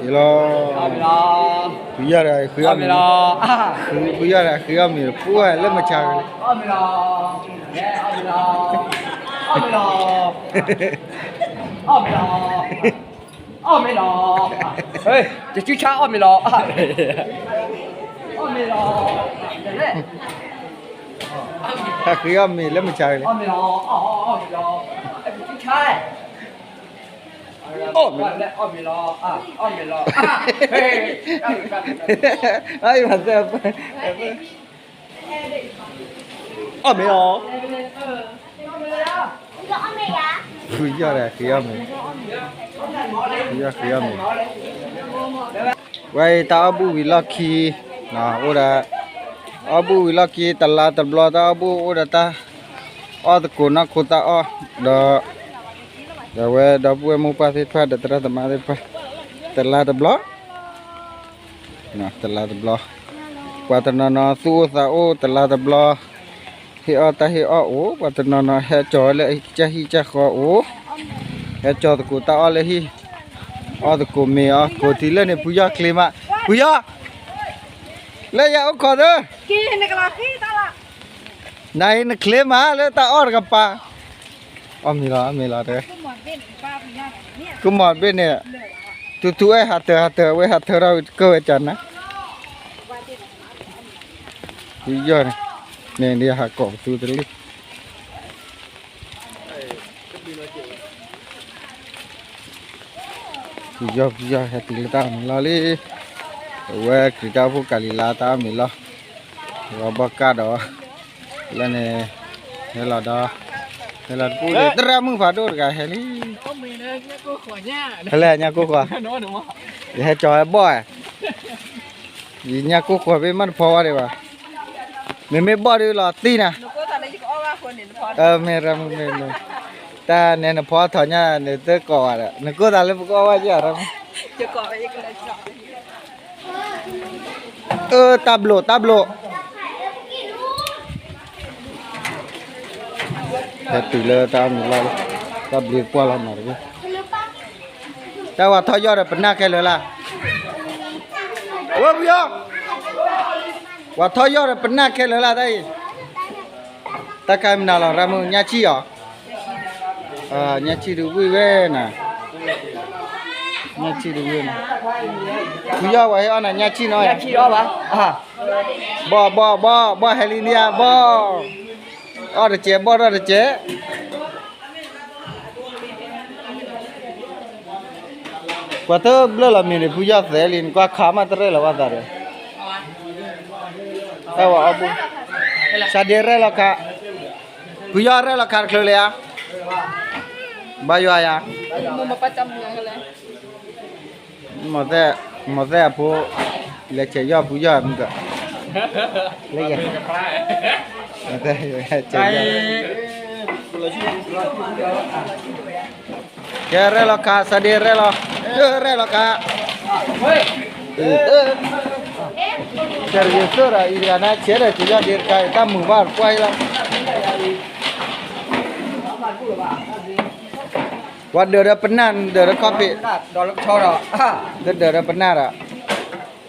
လီၤ, ဖုယီၢ်ဒီးဃ့အီၣ်မ့ၤလီၤ, ဖုယီၢ်ဒီးဃ့အီၣ်မ့ၤ ပှၢ်လၢမုၢ်ဆါ, အီၣ်မ့ၤလီၤ, တစုဆါအီၣ်မ့ၤလီၤ, အီၣ်မ့ၤလီၤ, တၢ်ဃ့အီၣ်မ့ၤလၢမုၢ်ဆါလံ, အီၣ်မ့ၤလီၤ, အီၣ်မ့ၤလီၤ, အီၣ်မ့ၤလီၤ, အီၣ်မ့ၤလီၤ, ဖုယီၢ်ဒီးဃ့အီၣ်မ့ၤ, ဖုယီၢ်ဃ့အီၣ်မ့ၤ, ဝဲအံၤတၢ်အီၣ်ဘူၣ်ဝံၤလီၢ်ခံ, အိၣ်ဒီး, အီၣ်ဘူၣ်ဝံၤလီၢ်ခံ တလါတဘျီတၢ်အီၣ်ဘူၣ်အိၣ်ဒီးတၢ်, အီၣ်သကိးနီၢ်ခိတၢ်အီၣ်, ဒီး, ဒီးဝဲဒီပုၢ်ဝဲၢ်မိၢ်ပၢ်သ့ၣ်တဖၣ်ဒီးသရၣ်သမါသ့ၣ်တဖၣ်, တလါတဘျီ တလါတဘျီ, ပှၤတနီၤနီၤသူၣ်အိၣ်သးအိၣ်တလါတဘျီ, ဟ့ၣ်အီၣ်တၢ်ဟ့ၣ်အီၣ်အိၣ်, ပှၤတနီၤနီၤဟဲကၠီၤဝဲလၢကစၢ်ဟံၣ်ကစၢ်ဃီအိၣ်, ဟဲကၠီၤသကိးတၢ်အီၣ်လၢဟံၣ်, အီၣ်သကိးမ့ၤအီၣ်သကိးထံလၢန့ၣ် ဖုယီၢ်ချ့မး, ဖုယီၢ်, လၢယအိၣ်ခိးသၢ နအံၤနချ့မးလၢတၢ်အီၣ်တကပၤ, အီၣ်မ့ၤလီၤ အီၣ်မ့ၤလီၤတဲ, ကမီၤတဘ့ၣ်န့ၣ်, ထူထူဝဲဟးတၢၤဟးတၢၤဝဲဟးထၢထီၣ်ကဝဲကနၤ, ဖုယီၢ်န့ၣ်, န့ၣ်ဒ်ဟးကိးပသူတလံၢ် ဖုယီၢ်ဖုယီၢ်ဟဲတုၤလၢတၢ်အီၣ်မ့ၤလီၢ်လံ, အဝဲက့ၤတၢ်အိၣ်ဖှိၣ်ကၤလံၤလါတၢ်အီၣ်မ့ၤလီၢ်, ဝဲဘီၣ်ကၢ်ဒီး, လၢန့ၣ်, ဟဲလီၤဒီး, ဟဲလီၤတပူၤန့ၣ် သရၣ်မုၣ်ဖးဒိၣ်တဂၤဟဲလံ, ဟဲလၢညါကိၢ်ဃီ, ယဟဲကၠီၤဝဲဘီၣ်ဧါ ယညါကိၢ်ဃီဘ့ၣ်မ့ၢ်တဖီဝဲဒံးဘၣ်, မ့မ့ၢ်ဘီၣ်ဒုးလီၤတံၢ်နၤ, မ့ၢ်ရမုၢ်မ့ၢ်မ့ၢ်, တၢ်နဲနဖီထီၣ်ညါန့ၣ်သကိးဝဲဒီး နကိၢ်သးလၢပကအီၣ်ဝဲကရမုၢ်, အၢ တၢ်ဘျိးတၢ်ဘျိး ဟဲတုၤလၢတၢ်အီၣ်မ့ၤလီၢ်လံ, တၢ်ဘျုးပှၢ်လီၤနီၤတဘ့ၣ်, တၢ်ဝဲထီၣ်ယီၢ်ဒီးပနၢ်ခဲလၢာ်လၢ်, ဝဲပယီၤ, ဝဲထီၣ်ယီၢ်ဒီးပနၢ်ခဲလၢာ်လၢ်တၢ်အံၤ, တၢ်ကါမနုၤလီၤ ရၣ်မုၣ် ညၣ်ဆံၣ်အီၤ, ညၣ်ဆံၣ်တဝံၣ်ဝဲနၤ, ညၣ်ဆံၣ်တဝံၣ်နၤ, ပယီၤဝဲဟဲအီၣ်နၤ ညၣ်ဆံၣ်နီၤ, ဘီၣ် ဘီၣ် ဘီၣ် ဘီၣ်ဟဲလံလံဧါ ဘီၣ်, အီၣ်တစဲး ဘီၣ်ထီၣ်တစဲး ပှၤတဘျၢၣ်လီၤမ့ၤန့ၣ် ဖုယီၢ်သဲးလံ နကွၢ်ခါမးတရဲၣ်လီၤဘၣ်သးဒီး, တၢ်ဝဲအီၣ်ဘူၣ်, စးဒ့ရဲၣ်လီၤခါ, ဖုယီၢ်ရဲၣ်လီၤခါတချုးလံဧါ, ဘါယွၤယၤ, မီၤသဲး, မီၤသဲးအဖိ, လဲၤဆဲးယီၢ်ဖုယီၢ်မုၢ်က, လၢယဲ, မီၤသဲး, ကဲရဲၣ်လီၤခါ စးဒ့ရဲၣ်လီၤ, ရဲၣ်လီၤခါ, ကဲရဂ့ၤသိၣ်ဒီး အံၤတဂၤန့ၣ် ဆဲးဒီးက့ၤယီၢ်ဒ့တခါ တၢ်မုာ်ဘၣ်တပှၢ်အံၤလီၤ ပှၤဒၢးဒီးပနၢ် ဒၢးဒီးခီၣ်ဖံး, ဒၢးဒီးပနၢ်ဒီး, ဝံၤအီၣ်မ့ၤ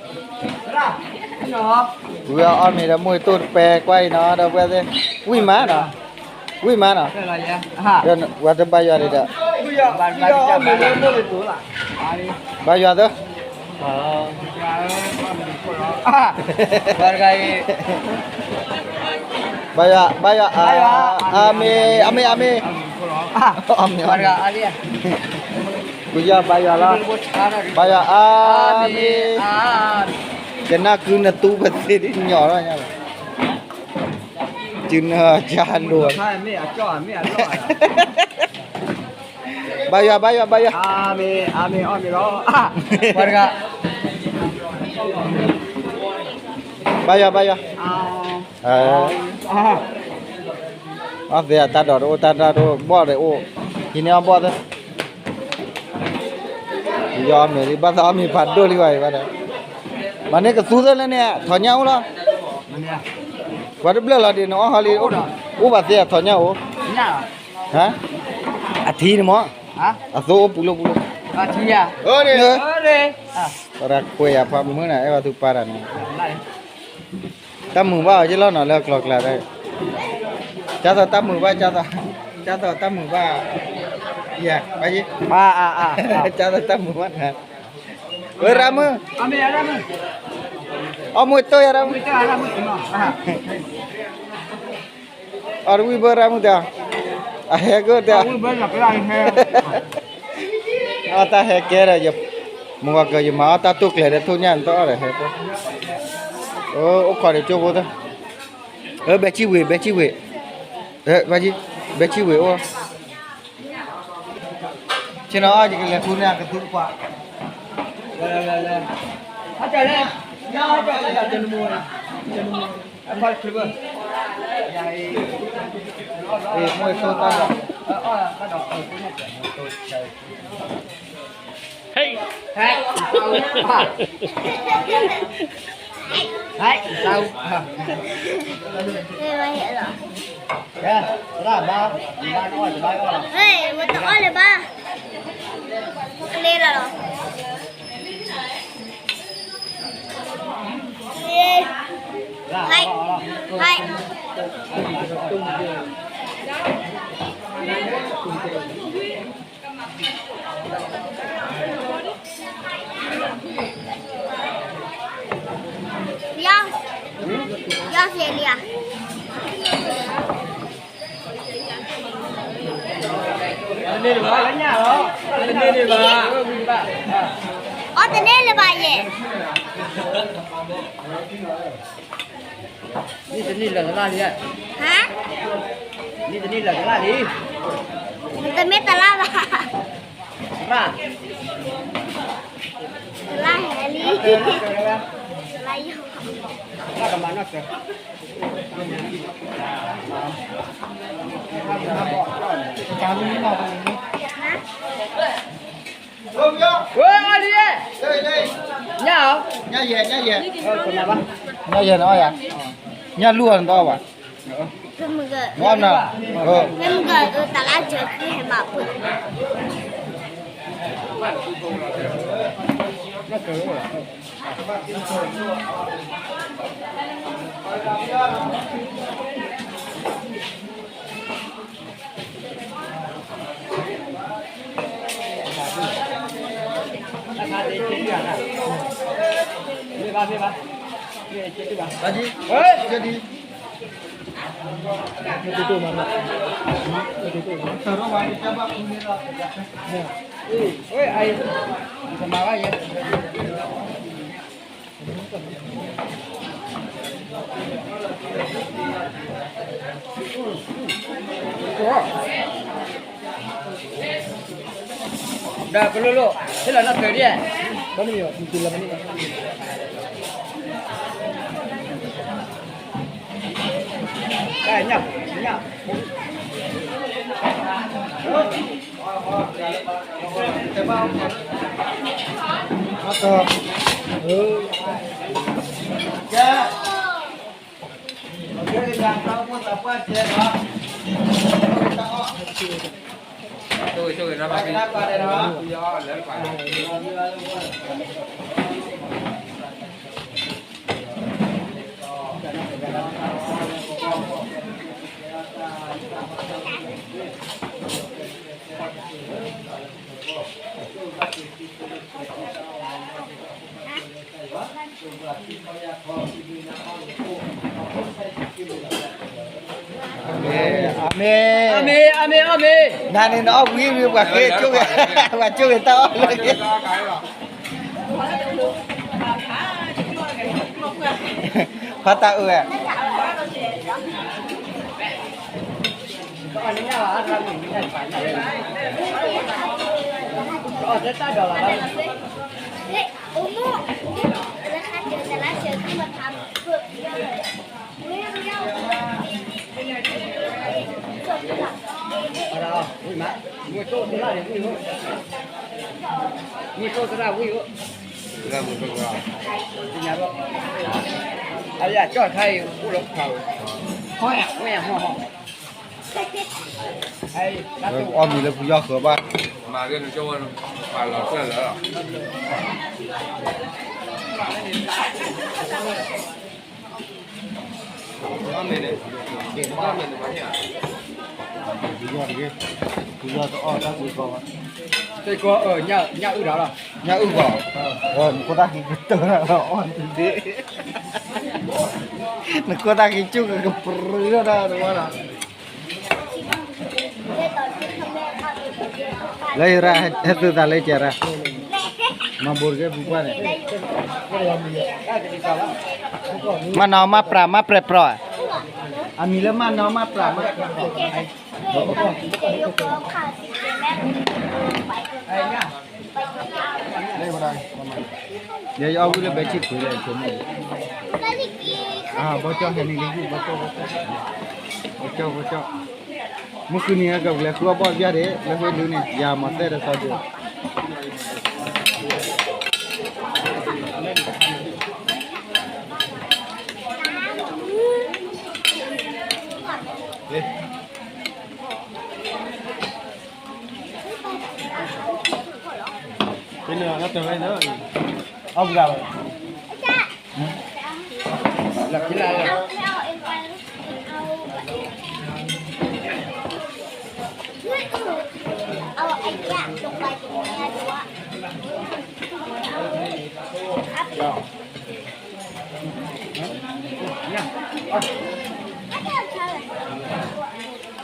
ဒီးမိၢ်အံၤတိၢ်တပဲကွၢ်အံၤနီၤ ဒီပုၢ်ဝဲၢ်သ့ၣ်, ဝံၣ်မးနီၤ, ဝံၣ်မးနီၤ, ဝဲတဘါယွၤဒံးဒီး, ဘါယွၤသၢ, ဘါယွၤ ဘါယွၤ, အၤမ့ၣ် အၤမ့ၣ် အၤမ့ၣ်, အၤမ့ၣ်, ဖုယီၢ်ဘါယွၤလီၤ, ဘါယွၤ အၤမ့ၣ်, ကနၣ်ကုနတူပသ့ဒ်ညီထီၣ်ညါလီၤ, စုနၢ်ကလိၤ, ဘါယွၤ ဘါယွၤ ဘါယွၤ, ပှၤတဂၤ, ဘါယွၤ ဘါယွၤ အသ့အတၢ်ဒိးတအိၣ် တၢ်ဒိးတအိၣ် ဘီၣ်ဒီးအိၣ်, ဟံးန့ၢ်အီၣ်ဘီၣ်သၢ, ယီၢ်အီၣ်မ့ၤလံ ဘၣ်သးအီၣ်မ့ၤဖးဒိၣ်လံဘၣ်အံၤဘၣ်ဒီး, မၤန့ၢ်ကသူသၢလၢန့ၣ် ထီၣ်ညၣ်အိၣ်လီၤ, ပှၤတဘျၢၣ်လီၤဒံး နအီၣ်ဟီလံ, အိၣ်ဘၣ်သ့အထီၣ်ညၣ်အိၣ်, အထံန့ၣ်မး, အသိအိၣ်ပူၤလိၣ်ပူၤလိၣ် အထံယၤ, အၢန့ၣ်, အၢန့ၣ်, သရၣ်ခွဲးယၤ ပှၤမုၢ်နၤ အဲၣ်ဘၣ်သုပၢ်တၢ်န့ၣ်, တၢ်မုာ်ဘၣ်အီၤယ့ၢ်လီၤနီၤ လၢအကျိၤကျဲ, ကၢ်သိးတၢ်မုာ်ဘၣ်, ကၢ်သိးတၢ်မုာ်ဘၣ်, ယၤ, ကၢ်သိးတၢ်မုာ်ဘၣ်နၤ, ဝဲရၤမုၢ်, အီၣ်မူတိၢ်ယၤရၤမုၢ် အီၣ်တဝံၣ်ဘၢရၤမုၢ်တၢ်, အဟဲကၢၢ်တၢ်, အီၣ်တၢ်ဟဲကဲဒီး, မုၢ်ဂီၤကၢၤ ယမၤအီၣ်တၢ်တိၢ်ကျဲၤဒီး ထိၣ်ညၣ်နတအီၣ်ဒီးဟဲကၢၢ်, အိၣ်ခိးဒီးကၠိဖိတၢ်, ဘဲကံၣ်ဝ့ၤ ဘဲကံၣ်ဝ့ၤ, ဘဲကံၣ်ဝ့ၤအိၣ်, ဆ့ၣ်နီၤအီၣ် ယကလဲၤဃုန့ၢ်အကသူတခွး, ဟဲ, ဟဲ, ဟဲ, တအီၣ်လၢၤဘၣ်, တအီၣ်လၢၤဘၣ်, ကျဲလီၤလီၤ. အီၣ်တန့ၢ်လၢၤဘၣ်ယဲၢ်, နံၣ်တနံၣ်လၢာ်တလၣ်လံ, ဟါ, နံၣ်တနံၣ်လၢာ်တလၣ်လံ, တမ့ၢ်တလၣ်ဘၣ်, တလၣ်ဟဲလံ, တလၣ်ယီၤ, တၢ်ကမၤနီၣ်စၢၤ ဝဲအီၤလံ, ညၣ်အီၤ, ညၣ်ယဲၢ်နအီၣ်ယၤ, ညၣ်လူၢ်အီၤနတအီၣ်ဘၣ်, မ့ၢ်မုၢ်ဂၤ, တလါစၢၤခံဟဲမၤပှဲၤ ဒီးကလိၣ်လိၣ် ဟ့ၣ်လီၤနီၢ်ကၢၤဒ်, ညၣ်, ညၣ်, အၤမ့ၣ်, အၤမ့ၣ်, အၤမ့ၣ်, အၤမ့ၣ်, နၤန့ၣ်နအီၣ်ဝံၤဝံၤ ပှၤဃ့ကၠိဂ့ၤ, ပှၤကၠိဂ့ၤတၢ်အီၣ်လၢက့ၤ ဖါတၢ်အၢၣ်, အီၣ်မ့ၤလၢပယီၤဃၢၤဘၣ်, မၤဂ့ၤနကၠိဝဲနီၤ. လီၤကျၢၢ်လၢ ယီၢ်တဂ့ၤ, ယီၢ်တအီၣ်တၢ်ကူကီဘၣ်, တကီ, ညၣ်အုၣ်ဒီးလီၤ, ညၣ်အုၣ်ဘၣ်, နခိၣ်တၢ်ခံကတၢၢ်လီၤ အီၣ်ဒ့, နခိၣ်တၢ်ခံကကပြၢတၢ်တဝါလီၤ. လၢယရၣ် ဟဲသုသးလၢကရၣ်, မၤဘိးတက့ၢ်ပူၤကွၢ်န့ၣ်, မၤနီၢ်မၤပြးမၤပြဲးပြီ, အမံၤလၢမၤနီၢ်မၤပြးမၤ, ယအီၣ်ဝံၣ်လၢဘဲဆံၣ်ပှ့ၤလဲၣ်, ဆိမိၣ်, ဘီကၠီၣ်ဟဲန့ၣ်လံ, ဘီကၠီၣ်, ဘီကၠီၣ်, ဘီကၠီၣ်, မုၢ်ဃုနံၤဟဲကလဲၤဃုအီၣ်ဘီၣ်တဘျီဒံး လၢဃုဒုန့ၣ် ယၤမၤသဲဒီးစီဒုး,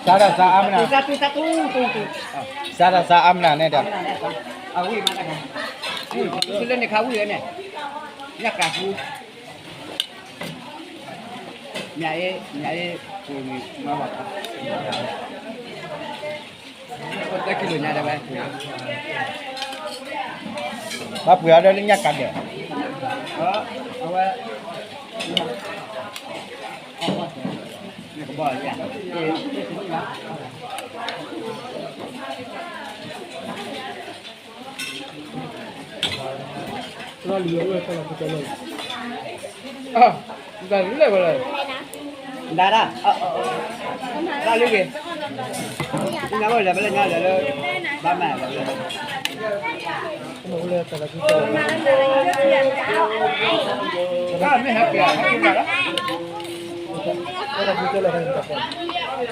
စးဒၣ်စးအါမနၤ, စးဒၣ်စးအါမနၤန့ၣ်ဒီး, လၢန့ၣ်ခါဝံၤန့ၣ်, ညၣ်ကးကူ, မ့ၢ်အ့ၣ်, မ့ၢ်အ့ၣ်, မၤဘၣ်, တၢ်ကံၢ်လိာ်ညါဒၣ်ဝဲ, ဘၣ်ပှ့ၤအီၤဒီးလၢညၣ်ကးဒဲး, အဝဲ, ကဘီၣ်ယၤ, လီၤလံၤအဝဲတၢ်လီၤပူၤတၢ်လီၤ, တၢ်လၢဝဲလၢ, ဒါဒါ, တၢ်လၢဂ့ၤ, နဝဲလဲၤဘၣ်လၢညါလဲၤလၢ, ဘၣ်မၤလဲၤဘၣ်လၢ, မ့ၢ်ဟဲပျဲ,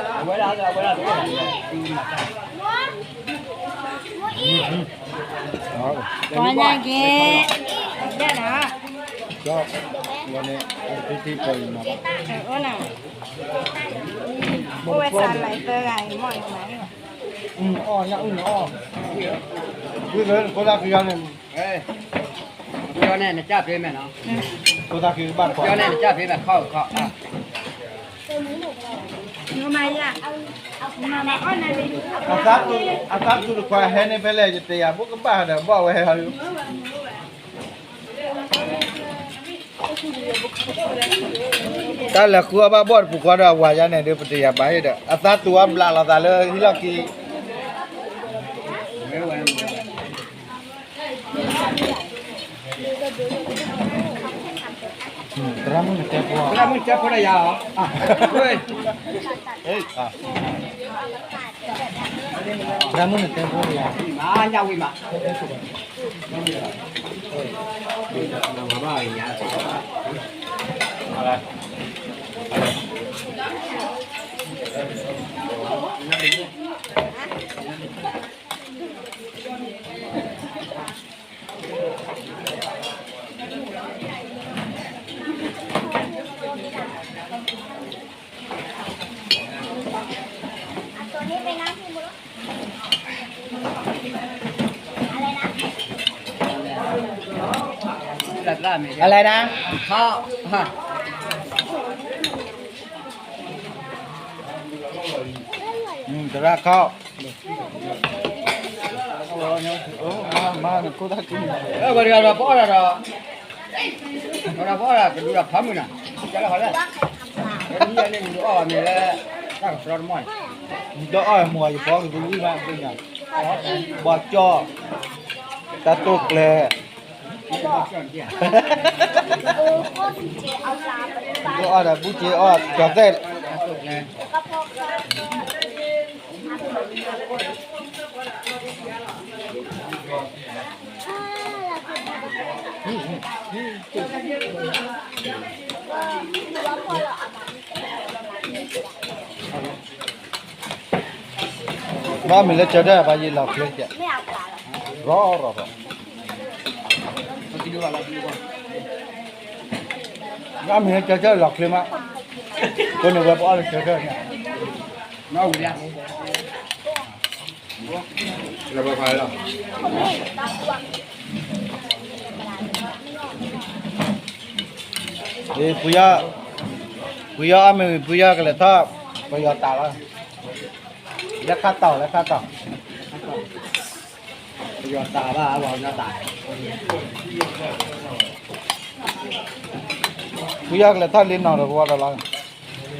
အဝဲဒၣ်, အဝဲဒၣ်, ပှၤညါက့ၤ, ဒဲၣ်နၤ, အိၣ်နၤ, အိၣ်ဝဲသးလၢသၢဂၤအံၤမ့ၢ်အံၤမး, အီၣ်ညၣ်အုၣ်နၤအီၣ်, ဝံၤလၢနခိၣ်သၣ်ခံဂၤန့ၣ်, ကၠီန့ၣ်နကၢ်ဖဲမဲာ်နီၤ, ခိၣ်သၣ်ခံကဘၣ်ခွါ, ကၠီန့ၣ်နကၢ်ဖဲမဲာ်ခီၣ်ခီၣ်, အသးတူၢ်တခွါဟဲန့ၣ်ဖဲလဲၣ် ယတယၤဘိကဘၣ်ဒီးဘီၣ်ဝဲဟဲလီၤ, တၢ်လဲၤဃုအီၣ်ဘၣ်ဘီၣ်တပူၤဃီဒီးအဝၤယါန့ၣ်ဒီး ပတယၤဘၣ်ဒီး အသးတူၢ်အီၣ်ဘျးလီၤသးလၢဟံၣ်လီၢ်ခံ သရၣ်မုၣ်နတဲဖိ, သရၣ်မုၣ်တဲဖိဒီးယၤလီၤ, သရၣ်မုၣ်နတဲဖိဒီးယၤ, မၤညၣ်ဝံၤမး, อะไรนะ อืม သရၣ်ခီၣ်, မၤ မၤ နခိၣ်သၣ်ခံန့ၣ်, ဝဲတဂၤဒီးပအီၣ်ဒၣ်ဒီး, ဝဲဒၣ်ပအီၣ်ဒၣ်ကဒုးဒီးဖးမုၢ်နၤ, ကလၢခီလဲၣ်, မ့ၢ်န့ၣ်မ့ၢ်အီၣ်မ့ၢ်လၢ, တၢ်ကသြီတမီၢ်န့ၣ်, ဒီးအီၣ်မ့ၢ်ယပီကဒုးဝံၣ်မးသ့ၣ်ညါ, ဘီကၠီၣ်, တၢ်တိၢ်ကျဲၤ အီၣ်ဒီးဘူၣ်က့အီၣ်ကၠီၤသဲၣ်, တၢ်တိၢ်ကျဲၤ, တၢ်တိၢ်ကျဲၤ, ဘၣ်မ့ၢ်လၢကၠီတၢၢ်ဘၣ်ယံၤလီၤချ့ကဲး, ရီရီရီ, ဘၣ်မ့ၢ်လၢကၠီတၢၢ်လီၤချ့မး, ကိးန့ၣ်ဝဲပအီၣ်လၢကၠီတၢၢ်န့ၣ် ဖုယီၢ်, ဖုယီၢ်အီၣ်မ့ၤဝံၤ ဖုယီၢ်ကလဲၤထီၣ်, ပယီၤတးလီၤ, လၢခါတီၢ်လၢခါတီၢ်, ပယီၤတးဘၣ်, ဖုယီၢ်ကလဲၤထီၣ်လ့နီၢ်ဒီးကဝီၤဒီးလီၤ,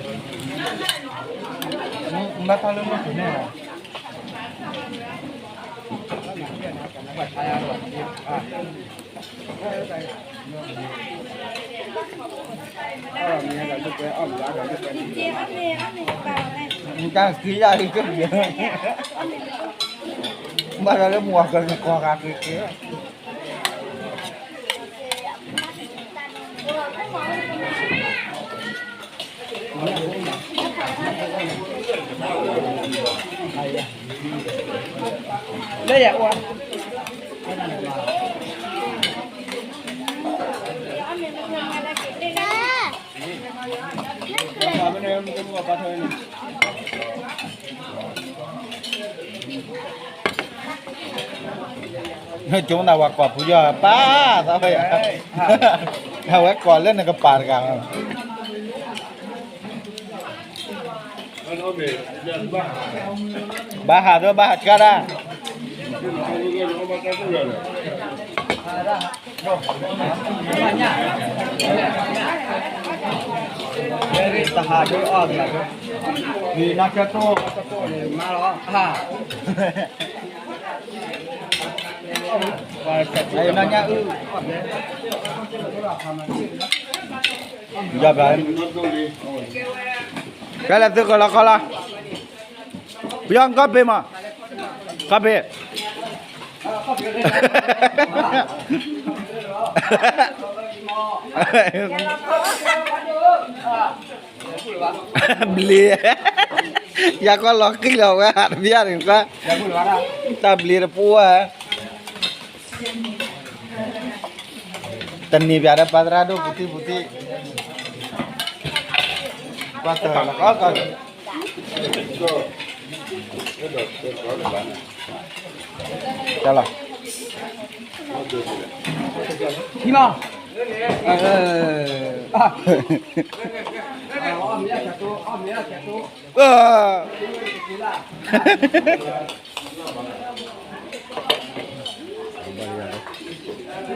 မ့ၢ်ထီၣ်လၢမုၢ်ဆ့ၣ်န့ၣ် တၢ်ခံယၤအံၤက့ၤ, ဘၣ်ဒီးလၢမုၢ်ဂီၤကနကွၢ်ဂၤက့ၤက့ၤ လၢယအိၣ်, ကၠိနၤဝဲကွၢ်ဖုယီၢ်ပၢ်သးဝဲ, အဝဲကွၢ်လၢနကပၤတဂၤ ဘၣ်ဟးဒီးဘၣ်ဟးဆှါဒၣ်, တဟးဒ်အီၣ်ဘၣ်, မၤလီၤ, နညၣ်အုၣ်, ယၤဘၣ်, ကဲလၢသုကလီၤခီလီၤ, ပယီၤကီၢ်ပ့ၤမး, ကီၢ်ပ့ၤ ဘျံး, ယၤကီၢ်လီၤဃံလီၤဝဲဟးတဘျီန့ၣ်, တၢ်ဘျံးတပူၤဝဲ, တနံၤပၠးဒီးပှၤသရၣ်ဒိၣ်ပူၤထံၣ်ပူၤထံၣ်, ကွၢ်တၢ်လီၤကီၢ်ကီၢ် တၢ်လီၤ, ထံလီၤ, အၢ, ဘၣ်ယၤလီၤ